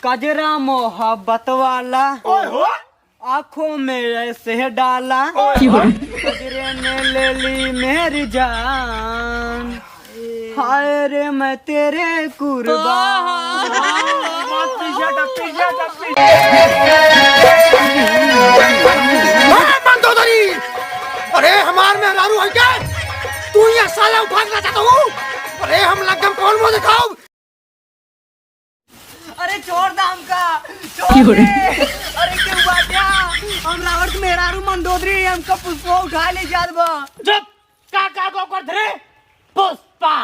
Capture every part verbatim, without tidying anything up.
कजरा मोहब्बत वाला, ओए हो। आँखों में ऐसे डाला, ओए हो। कजरे ने ले ली मेरी जान। हाय रे मैं तेरे कुर्बान। अरे मंदोदरी, अरे हमार मेहरारू है क्या? तू ये साला उठा के चाहता हूँ। अरे हम लग्गम कौन मुँह दिखाओ? अरे छोड़ दा हमका, छोड़ दे। अरे क्यों बात है? हम रावण के मेहरारू मंदोदरी, हमका पुष्पा उठा ले जात बा। चुप! का, का, का करत रे? पुष्पा,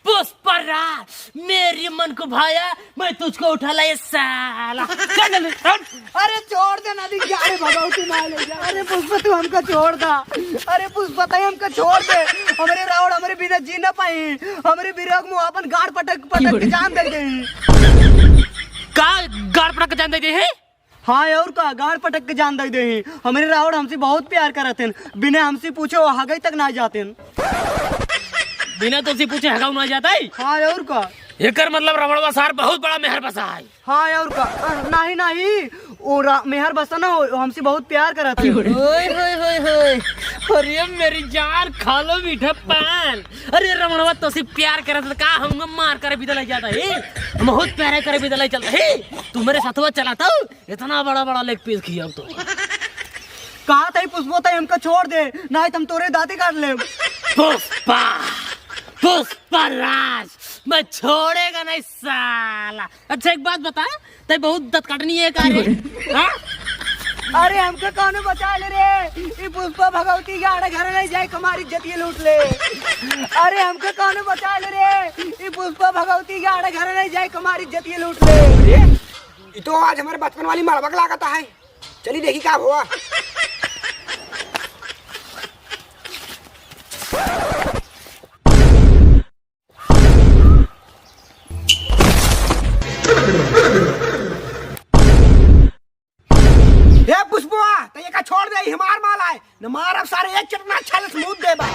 पुष्पा राज, मेरी मन को भाया, मैं तुझको उठा लाया साला। चल जल्दी, हट। अरे छोड़ दे ना, दिख जा। अरे भगवती माँ ले जा। अरे पुष्पा तू हमका छोड़ दा। अरे पुष्पा तू हमका छोड़ दे। हमरे रावण हमरे बिना जी ना पाई। हमरे बिरह में आपन गाड़ पटक पटक के जान दे दे। का गाड़ पटक के जान दे दे है? हाँ और का, गाड़ पटक के जान दे दे ही। हमरे रावण हमसे बहुत प्यार करत हैं, बिना हमसे पूछे वो हगई तक ना जाते हैं। बिना तोसे पूछे हगाऊ ना जाता है? हाँ और का। एकर मतलब रमणवा सार बहुत बड़ा मेहर बसा है। हाँ और का। अ, नहीं नहीं, वो रा-, मेहर बसा ना हो, हमसे बहुत प्यार करत हैं। ओए होए होए होए। अरे मेरी जान, खा लो मीठा पान। अरे रमणवा तोसे प्यार करत है, का हमका मार करे बिदा ले जाता है? हम बहुत प्यारे करे बिदा ले चलता है। तू मेरे साथवा चलाता हूँ। इतना बड़ा बड़ा लेग पीस खियाऊ तो। कहा था पुष्पो, तई हमका छोड़ दे, नहीं तो हम तोरे दांते काट लेब। पुष्पा, पुष्पा राज, मैं छोड़ेगा नहीं साला। अच्छा एक बात बता, तई बहुत दत काटनी है का रे? हाँ? अरे हमका कौनो बचा ले रे, ई पुष्पा भगवती के आड़े घर नहीं जाए, हमारी इज्जत ये लूट ले। अरे हमका कौनो बचा ले रे, ई पुष्पा भगवती के आड़े घर नहीं जाए, हमारी इज्जत ये लूट ले। ये तो आज हमारे बचपन वाली मड़बक लागत है। चली देखी का हुआ। ए पुष्पवा, तो ये का छोड़ दे, ई हमार माल आए। न मारब सारे, एक चटना छाल से मुंह देबा।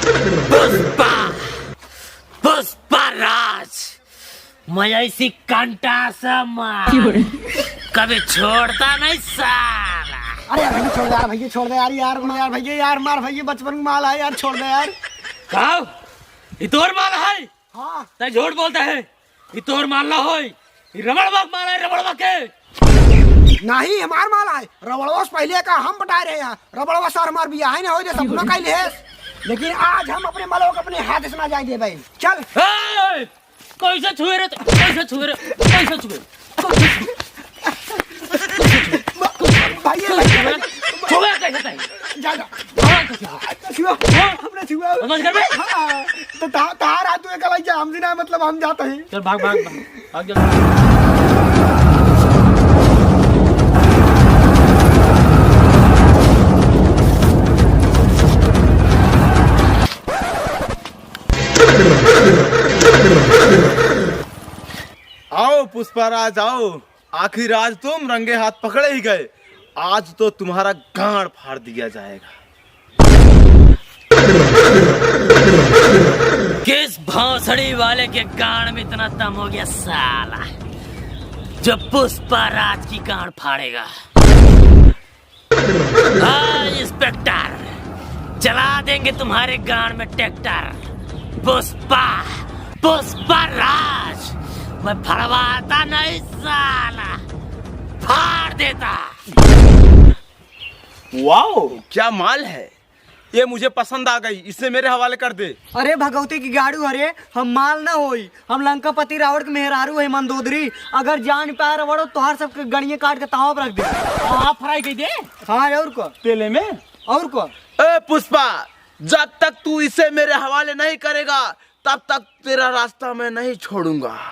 पुष्पा, पुष्पा राज, मैं ऐसी कंटा से मार, क्यों रे? कभी छोड़ता नहीं साला। अरे यार भैया छोड़ दे यार, भैया छोड़ दे यार, यार, यार भैया, यार मार भैया, बचपन का माल है यार, छोड़ दे यार। का? ई तोर माल है? हाँ। तै झूठ बोलता है, ई तोर माल ना होई, ई रमणवा के माल है, रमणवा के। नहीं, हमार माल है, रमणवा से पहले का हम पटाए रहे हैं, रमणवा सार हमार बियाह ही ना होई दे, सपना कइले है। लेकिन आज हम अपने मालवा के अपने हाथ से ना जाए देबे। चल। ए! कैसे छुए रे? कैसे छुए रे? कैसे छुए? भाई, ये भाई, छुए? छुए कैसे तै? जा, जा। हाँ, कैसे? छुआ, हाँ? अपने छुआ। समझ गए बे? हाँ, तो ता-, तार हाथ में कलाई जा, हम जी ना, मतलब, हम जाते हैं। चल, भाग, भाग, भाग। भाग जल्दी। आओ पुष्पाराज, आओ। आखिर आज तुम रंगे हाथ पकड़े ही गए। आज तो तुम्हारा गांड फाड़ दिया जाएगा। किस भोसड़ी वाले के गांड में इतना दम हो गया साला, जो पुष्पाराज की गांड फाड़ेगा? हाँ इंस्पेक्टर, चला देंगे तुम्हारे गांड में ट्रैक्टर। पुष्पा, पुष्पा राज, मैं फड़वाता नहीं साला, फाड़ देता। वाओ, क्या माल है, ये मुझे पसंद आ गई, इसे मेरे हवाले कर दे। अरे भगवती की गाड़ू, अरे हम माल ना होई, हम लंकापति रावण के मेहरारू है मंदोदरी। अगर जान पाए रावण तो तोहार सबके गणिये काट के तावा पर रख दे। हाँ, फ्राई कर दे। हाँ, और को? तेले में? और को? ए पुष्पा, जब तक तू इसे मेरे हवाले नहीं करेगा, तब तक तेरा रास्ता मैं नहीं छोड़ूंगा।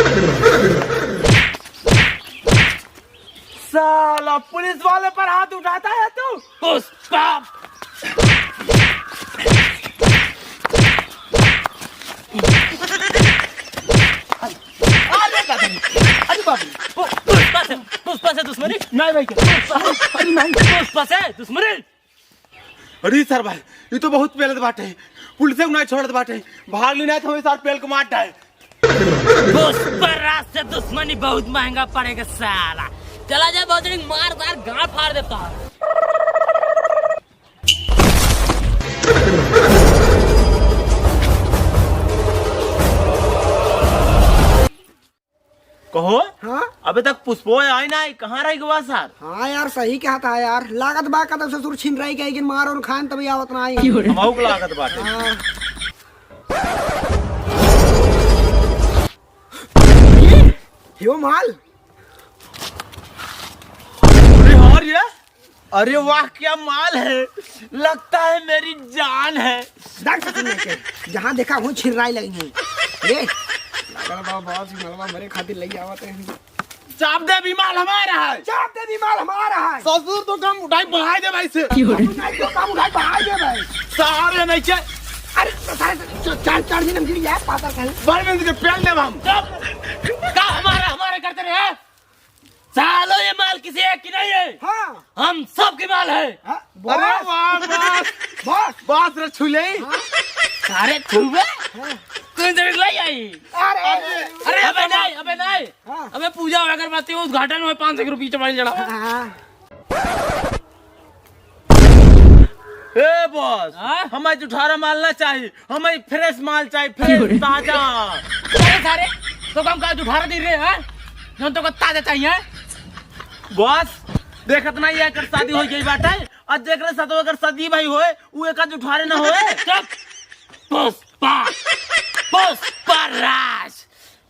साला पुलिस वाले पर हाथ उठाता है तू? पुष्पा! अरे बाप रे। पु-, पुष्पा से, पुष्पा से दुश्मनी? नहीं भाई, क्या? पुष्पा, अरे नहीं। पुष्पा से दुश्मनी? अरे सर भाई, ये तो बहुत पेलत बाटे, पुलिस को नहीं छोड़त बाटे, भाग लेना तो हमें सार पेल के मार डाए। पुष्पा राज से दुश्मनी बहुत महंगा पड़ेगा साला। चला जाए भोसड़ी, मार तार गाड़ फाड़ देता है। कहो, हाँ? अबे तक पुष्पो आई ना, कहाँ रह गवा सार? हाँ यार, सही कहत हा यार, लागत बा कदम ससुर छिनराई के, लेकिन मार और खान तभी आवत ना आई। हमहू के लागत बाटे। हाँ। यो माल। अरे हाँ रे, अरे वाह, क्या माल है, लगता है मेरी जान है। देख ससुर लेके, जहाँ देखा वहीं छिनराई लगी है। ये, लागल बा बॉस, मलबा मरे खातिर लई आवत है। चाप दे, भी माल हमारा है। चाप दे, भी माल हमारा है। ससुर तो कम उठाई, बढ़ाई दे भाई से। क्यों रे? नहीं तो कम उठाई, बढ़ाई दे भाई। सारे नहीं के। अरे, सारे च-, चार, चार दिन हम गिर गया, पाता कहीं। बड़ में के पेल दे हम। चुप। का हमारा, हमारा करते रहे? सालो, ये माल किसी एक की नहीं है। हाँ। हम सब की माल है। हाँ, अरे बॉस। वाह, बॉस। बॉस। बॉस रे छुले। हाँ। सारे छुबे? हाँ। तू इधर ले आई। अरे। अरे, अबे नहीं, अबे नहीं। हाँ। अबे पूजा हो, अगरबत्ती हो, उद्घाटन हो, पाँच सौ रुपये चढ़ाई जड़ा। हाँ। ए बॉस, हाँ? हमें जुठारा माल ना चाहिए, हमें फ्रेश माल चाहिए, फ्रेश, क्यों रे? ताजा। अरे सारे, तो हम का जुठारा दे रहे हैं? जौन तो को ताजा चाहिए? बॉस, देखत नहीं है, एकर शादी हो गई बाटे, और जेकरे साथ एकर शादी भाई होए, उ एकर जुठारे ना होए। चुप। पुष्पा, पुष्पा राज,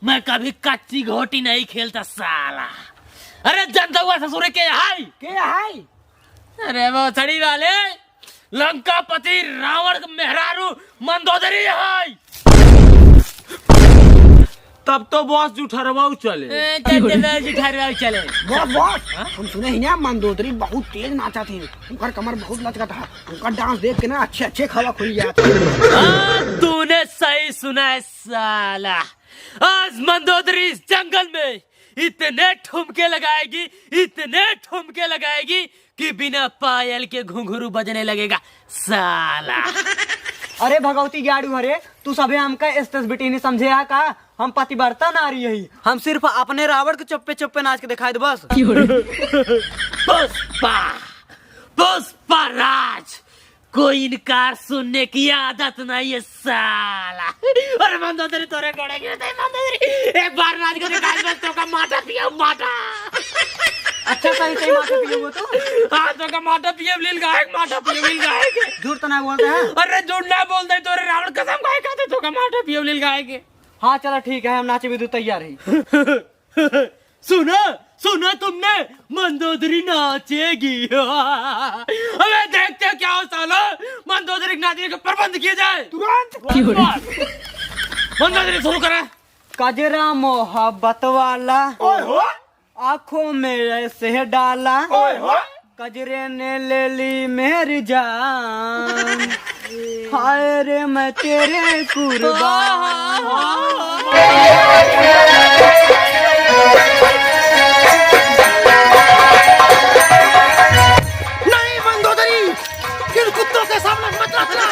मैं कभी कच्ची घोटी नहीं खेलता साला। अरे जनता हुआ ससुरे के हाय? के हाय? अरे वो सड़ी वाले, लंकापति रावण के मेहरारू मंदोदरी है। तब तो बॉस जुठरवाऊ चले। ए, तब तो बॉस जुठरवाऊ चले। बॉस, बॉस, हाँ? हम सुने ही ना मंदोदरी बहुत तेज नाचा थी, उनकर कमर बहुत लचका था, उनका डांस देख के ना अच्छे अच्छे खवा खुल जाते। हाँ, तूने सही सुना है साला। आज मंदोदरी इस जंगल में इतने ठुमके लगाएगी, इतने ठुमके लगाएगी कि बिना पायल के घुंघरू बजने लगेगा साला। अरे भगवती ग्याड़ू हरे, तू सभे हमका एस तस बिटिनी समझे हा का? हम पतिव्रता नारी हई, हम सिर्फ अपने रावण के चुप्पे चुप्पे नाच के दिखाई दे बस। पुष्पा, पुष्पा राज, कोई इनकार सुनने की आदत नहीं है साला। अरे मंदोदरी, तोरे गोड़े गिरते हैं मंदोदरी, एक बार राज को दिखाई बस, तो का माठा पियो, माठा। अच्छा, सही सही माठा पियो वो तो। हाँ, तो का माठा पियो, लील गायक, माठा पियो, लील गायक। झूठ तो ना बोलते हैं। अरे झूठ ना बोलते, तोरे रावण कसम खाए खाते, तो का माठा पियो, लील गायक। हाँ चला ठीक है, हम नाचे भी तू तैयार है। सुना, सुना तुमने, मंदोदरी नाचेगी। अबे देखते क्या हो सालो, मंदोदरी नाचने का प्रबंध किया जाए। तुरंत। मंदोदरी शुरू करा। कजरा मोहब्बत वाला, ओए हो। आँखों में ऐसे डाला, ओए हो। कजरे ने ले ली मेरी जान, हाय रे मैं तेरे कुर्बान। नहीं मंदोदरी, इन कुत्तों के सामने मत नाचना।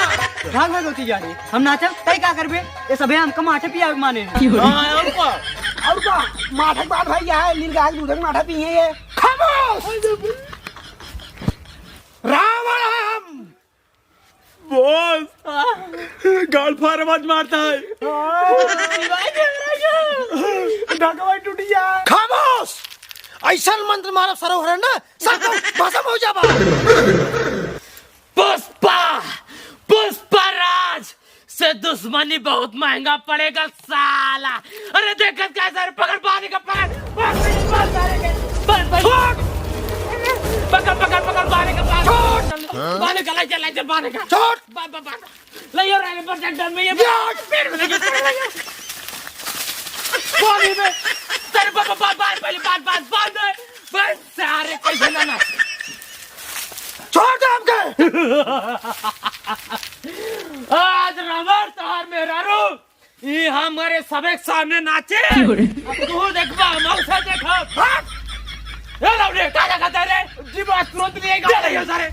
भाग भाग होती जा रही, हम नाचब तई का करबे? ये सभे हमका माठे पियावे के माने हैं। हाँ, और का? और का? माठे के बाद भाई यहाँ है, लील गाय दूध के माठा पिए ये। खामोश! रावण है हम। बॉस, गाल फार आवाज मारता है। ढकवा टूट गया। खामोश! ऐसा मंत्र मारब सरोवर है ना, सब भस्म हो जाबा। पुष्पा, पुष्पा राज से दुश्मनी बहुत महंगा पड़ेगा साला। अरे देखत कैसे रे, पकड़ बाने का, पकड़, पकड़, पकड़, पकड़, बाने के, पकड़, पकड़, पकड़, पकड़, पकड़, बाने का, पकड़। छोड़। बाने का, ले चल, ले चल, बाने का। छोड़। बा-, बा-, बा-, ले ये रे, प्रोटेक्टर में ये या। पेड़ में लगे, पेड़ में लगे। बाने में। तेरे बा-, बा-, बा-, बांध, पहले बांध, बांध, बांध दे। बस सारे कैसे ना ना। छोड़ दे हमके। आज रमर तोहार मेहरारू, ई हमरे सबे के सामने नाचे। क्यों रे? अब तू देखबा, हम उसे देखब। हट! ए लौंडे, का देखत है रे? जी बात तुरंत नहीं आएगा। चल, ये सारे।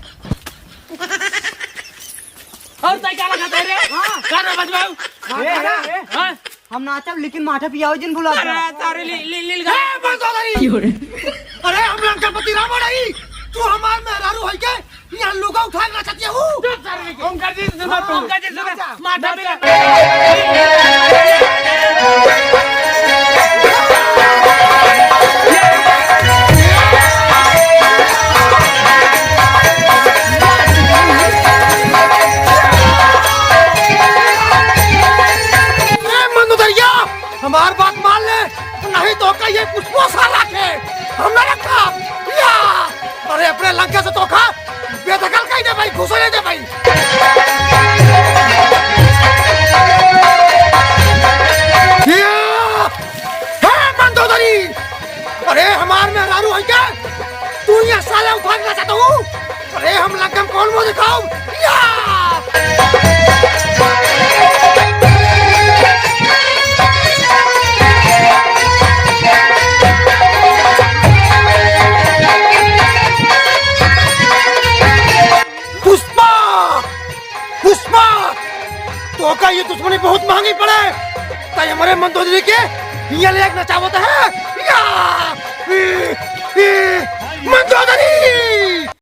और तै का लगत है रे? हाँ। का ना बजवाऊ? हाँ, ए, हाँ। ए, ए। हाँ? हम नाचब, लेकिन माठा पियावे जिन भुला अरे, जा। सारे ली-, ली-, लील ए, गाय। बंद हो गई। क्यों रे? अरे, हम रावण आई, तू हमार मेहरारू है के? यहाँ लुगा उठा के नाचत हऊ। चुप सारे के। ओंकार जी सुना तू। ओंकार जी सुना। माता पिता। ए मंदोदरिया, हमार बात मान ले, नहीं तो का ये पुष्पो साला के हम ना रखा। या! अरे अपने लंका से तो खा, बेदखल कहीं दे भाई, घुसने दे भाई। या! हे मंदोदरी, अरे हमार मेहरारू है क्या? तू ये साला उठा के चाहता हूँ? अरे हम लंका में कौन मुंह दिखाऊं? या! पुष्पा! पुष्पा! तो का ये दुश्मनी बहुत महंगी पड़े? ताई हमारे मंदोदरी के हिया ले एक नचावत है।